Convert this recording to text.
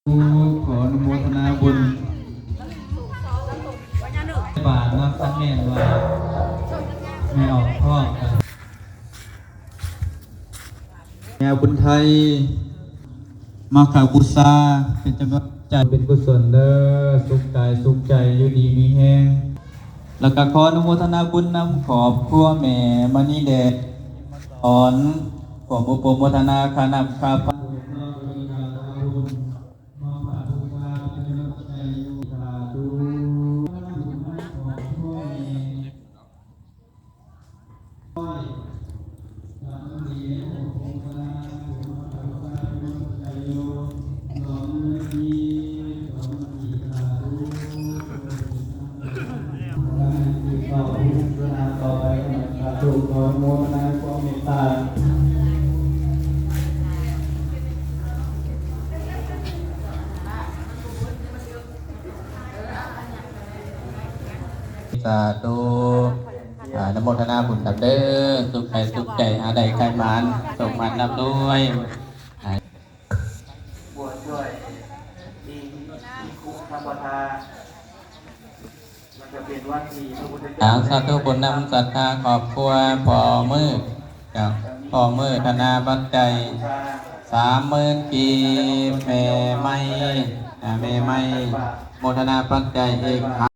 ຂໍອະນຸໂມທະນາບຸນ ບາດເນາະ ຄັນແມ່ນວ່າແມ່ອອກພ້ອມກັນ ແມ່ບຸນໄທ ມາຄະບູຊາ ເປັນຈຳນວນໃຈ ເປັນກຸສົນເດີ ສຸກກາຍສຸກໃຈ ຢູ່ດີມີແຮງ. ແລ້ວກໍຂໍອະນຸໂມທະນາບຸນນຳຄອບຄົວແມ່ມະນີແດດ ອອນ ຮ່ວມອະນຸໂມທະນາຄ່ານ້ຳຄ່າໄຟ ສາທຸ ອາ ອະນຸໂມທະນາບຸນນຳເດີ ສຸກກາຍສຸກໃຈ ຫາໄດ້ຂາຍໝານ ໂຊກໝານ ລ່ຳລວຍ. ບົວຊ່ວຍ ມີ ມີຄຸທຳມະທາ ມັນຈະເປັນວັດທີ່ພະພຸດທະເຈົ້າ ສາທຸບຸນນຳສັດທາຄອບຄົວ ພໍ່ມື້ ເຈົ້າ ພໍ່ມື້ ທະນາປັດໄຈ ສາມໝື່ນກີບ ແມ່ໄມ້ ອາ ແມ່ໄມ້ ໂມທະນາປັດໄຈອີກ